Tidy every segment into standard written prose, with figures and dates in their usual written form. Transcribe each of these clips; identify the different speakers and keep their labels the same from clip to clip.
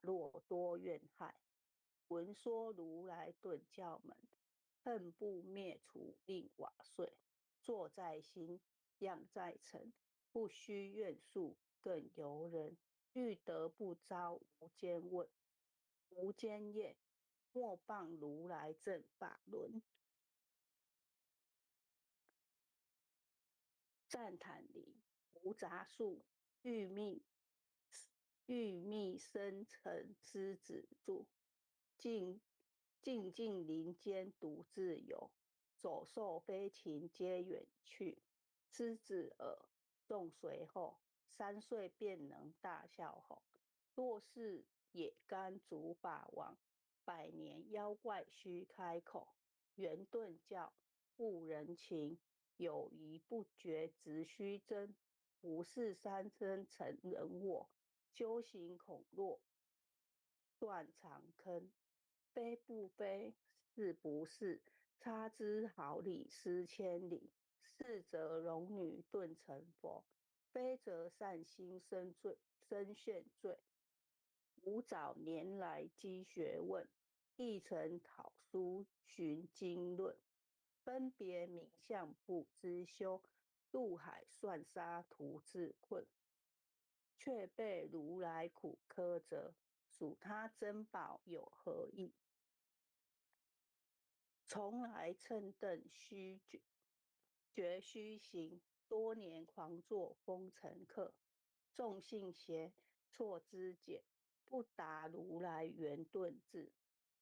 Speaker 1: 若多怨害。闻说如来顿教门，恨不灭除令瓦碎。坐在心，样在尘，不须怨诉更由人。欲得不遭无间问，无间业，莫谤如来正法轮。赞叹里无杂树，欲觅生成狮子住，静静静林间独自游，走兽飞禽皆远去。狮子耳，众随后，3岁便能大笑吼。若是野干竹法王，百年妖怪须开口。圆顿教，悟人情，有疑不决直须真。不是三生成人我，修行恐若断肠坑。非不非，是不是？差之毫厘，失千里。是则龙女顿成佛，非则善心生罪，生现罪。吾早年来积学问，亦曾讨书寻经论，分别名相不知修，渡海算沙徒自困，却被如来苦苛责，数他珍宝有何益？从来蹭蹬须绝绝须行，多年狂作风尘客，众信邪，错知解，不达如来圆顿智。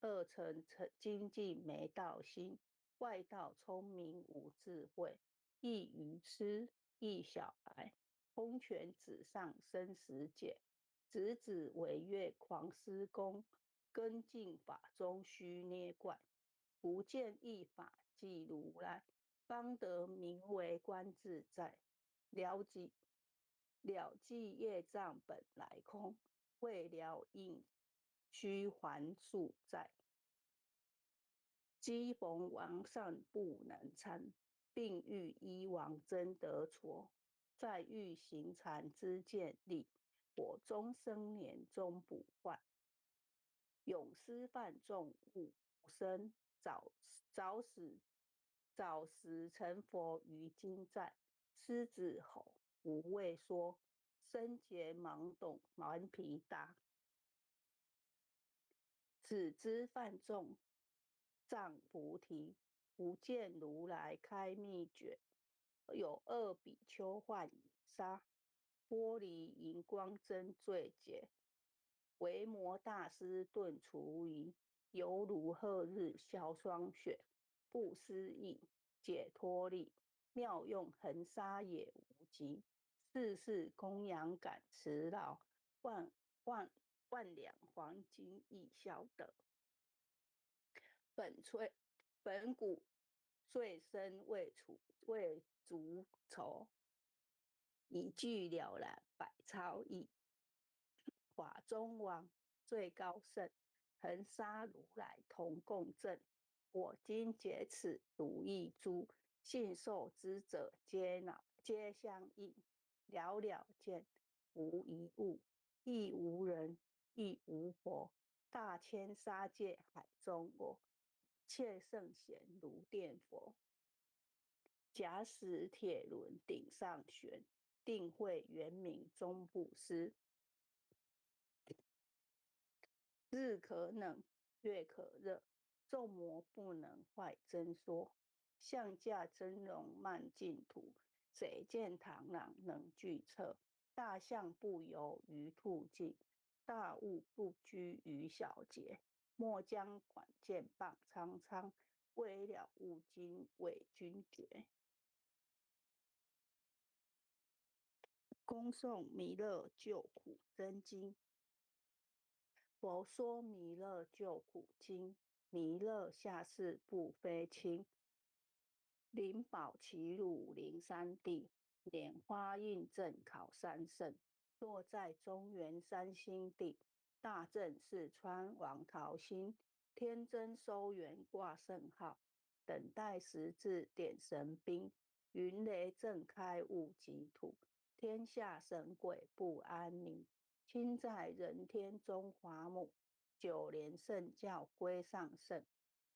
Speaker 1: 二乘成精进没道心，外道聪明无智慧，亦愚痴亦小白，空拳指上生死解，直指为月狂施功，根进法中须捏怪，不见一法即如来，方得名为观自在。了记了记业障本来空，未了应须还宿债。机逢王上不能参，并欲医王真得挫。再欲行禅之见力，我终生年终不坏。永思犯众勿生，早早死早时成佛于今在。狮子吼，无畏说，深结盲懂顽皮达。只知犯众障菩提，不见如来开秘诀。有二比丘患以沙，玻璃荧光真最洁。维摩大师顿除疑，犹如贺日消霜雪。不思议解脱力，妙用恒沙也无极。世事供养感慈劳，万万万两黄金亦消得。本摧本古最深未除未足愁，一句了然百超义。法中王最高圣，恒沙如来同共振。我今解此如意珠，信受之者皆脑皆相应。了了见无一物，亦无人，亦无佛。大千沙界海中我，切圣贤如电佛。假使铁轮顶上悬，定会圆明终不失。日可冷，月可热，众魔不能坏真说。相驾真容慢净土，谁见螳螂能惧测？大象不游于兔径，大物不拘于小节。莫将管剑傍苍苍，未了悟经伪君绝。恭诵弥勒救苦真经。佛说弥勒救苦经，弥勒下世不非轻。灵宝齐鲁灵山地，莲花印证考三圣。落在中原三星地，大正四川王桃心。天真收元挂圣号，等待时至点神兵。云雷震开悟极土，天下神鬼不安宁。亲在人天中华母，九莲圣教归上圣，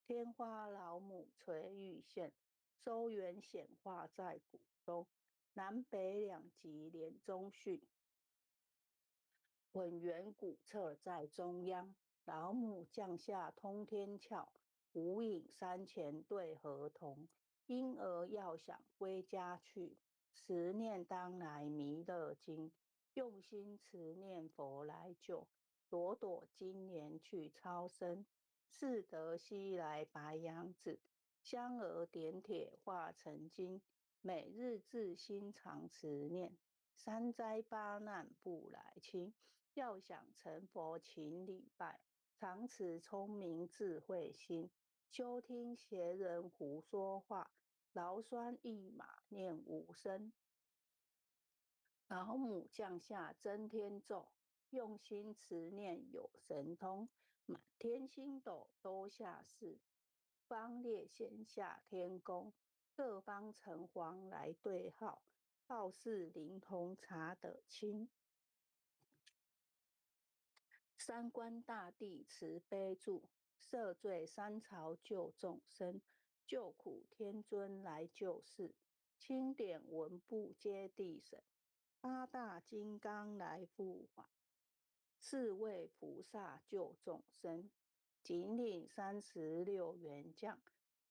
Speaker 1: 天花老母垂玉现，收圆显化在谷中，南北两极连中训，混元古册在中央，老母降下通天窍，无影山前对河童，婴儿要想归家去，持念当来弥勒经，用心持念佛来救，朵朵金莲去超生，四德西来白羊子，香儿点铁化成金，每日自心常持念，三灾八难不来侵。要想成佛，勤礼拜，常持聪明智慧心，休听邪人胡说话，劳酸一马念无声。老母降下真天咒，用心持念有神通，满天星斗都下示，方列仙下天宫，各方城隍来对号，报事灵通查得清。三官大帝慈悲助，赦罪三朝救众生，救苦天尊来救世，钦点文部揭谛神，八大金刚来护法，四位菩萨救众生，紧领36员将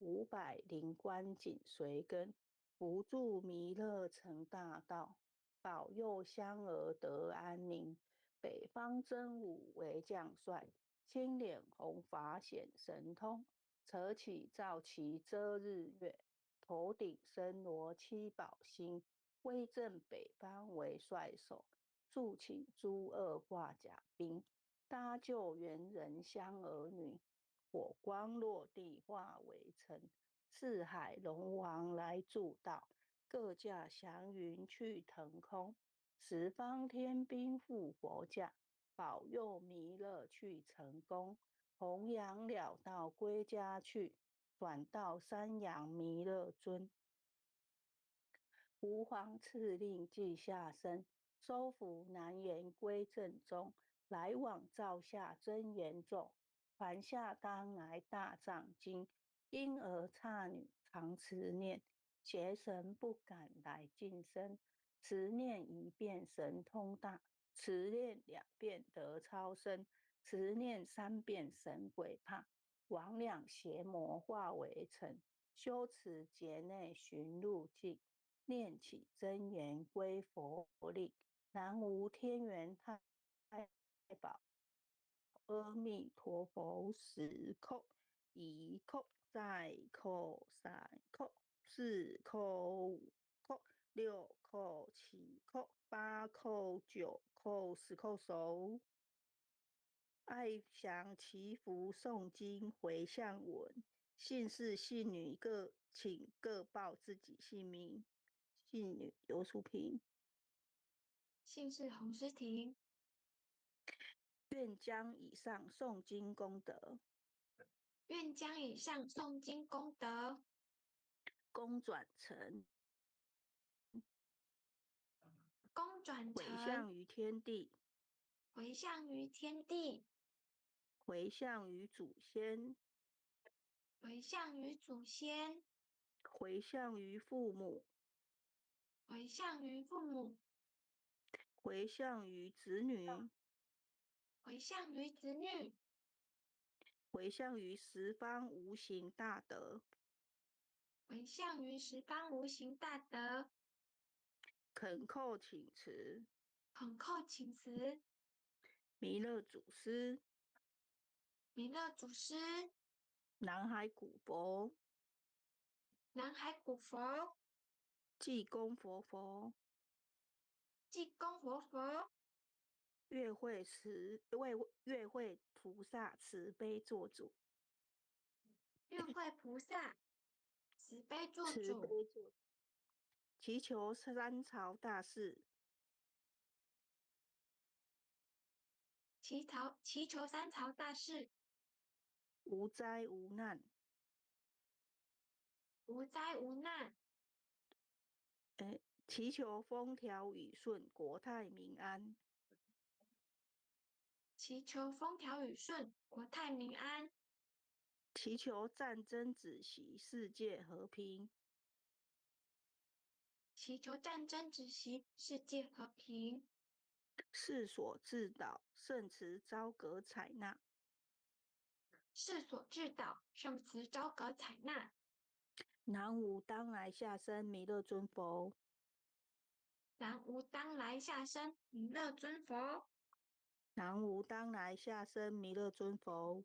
Speaker 1: ，500灵官紧随跟，扶助弥勒成大道，保佑香儿得安宁。北方真武为将帅，青脸红发显神通，扯起皂旗遮日月，头顶森罗七宝星，威震北方为帅首，速请诸恶挂甲兵，搭救援人香儿女，火光落地化为尘，四海龙王来助道，各驾祥云去腾空。十方天兵护佛驾，保佑弥勒去成功，弘扬了道归家去，转到三阳弥勒尊。吾皇敕令即下生，收服南阎归正宗，来往造下真言咒，传下当来大藏经。婴儿刹女常持念，邪神不敢来近身。持念一遍神通大，持念两遍得超生，持念三遍神鬼怕，魍魉邪魔化为尘。修持劫内寻路径，念起真言归佛力。南无天元太保阿弥陀佛。十叩，一叩，再叩，三叩，四叩，五叩，六叩，七叩，八叩，九叩，十叩首。爱祥祈福诵经回向文，信士信女各请各报自己姓名。信女刘淑萍，
Speaker 2: 信士洪诗婷。
Speaker 1: 愿将以上诵经功德，
Speaker 2: 愿将以上诵经功德，
Speaker 1: 功转成，
Speaker 2: 功转
Speaker 1: 回向于天地，
Speaker 2: 回向于天地，
Speaker 1: 回向于祖先，
Speaker 2: 回向于祖先，
Speaker 1: 回向于父母，
Speaker 2: 回向于父母，
Speaker 1: 回向于子女，
Speaker 2: 回向于子女，
Speaker 1: 回向于十方无形大德，
Speaker 2: 回向于十方无形大德。
Speaker 1: 恳叩请辞，
Speaker 2: 恳叩请辞。
Speaker 1: 弥勒祖师，
Speaker 2: 弥勒祖师，
Speaker 1: 南海古佛，
Speaker 2: 南海古佛，
Speaker 1: 济公活佛，
Speaker 2: 济公活佛，
Speaker 1: 月会菩萨慈悲作主，
Speaker 2: 月会菩萨慈悲作
Speaker 1: 慈
Speaker 2: 主，
Speaker 1: 悲作，祈求三朝大事，
Speaker 2: 祈求三朝大事，
Speaker 1: 无灾无难，
Speaker 2: 无灾无难。
Speaker 1: 祈求风调雨顺，国泰民安。
Speaker 2: 祈求風調雨順，國泰民安。
Speaker 1: 祈求戰爭止息，世界和平。
Speaker 2: 祈求戰爭止息，世界和平。
Speaker 1: 世所至禱，聖慈昭閣採納。
Speaker 2: 世所至禱，聖慈昭閣採納。
Speaker 1: 南無當來下生彌勒尊佛。
Speaker 2: 南無當來下生彌勒尊佛。
Speaker 1: 南無當來下生彌勒尊佛。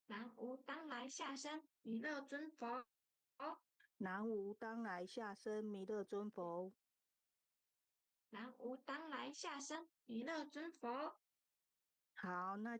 Speaker 2: 南無當來下生彌勒尊佛。
Speaker 1: 南無當來下生彌勒尊佛。
Speaker 2: 南無當來下生彌勒尊佛。
Speaker 1: 好，那。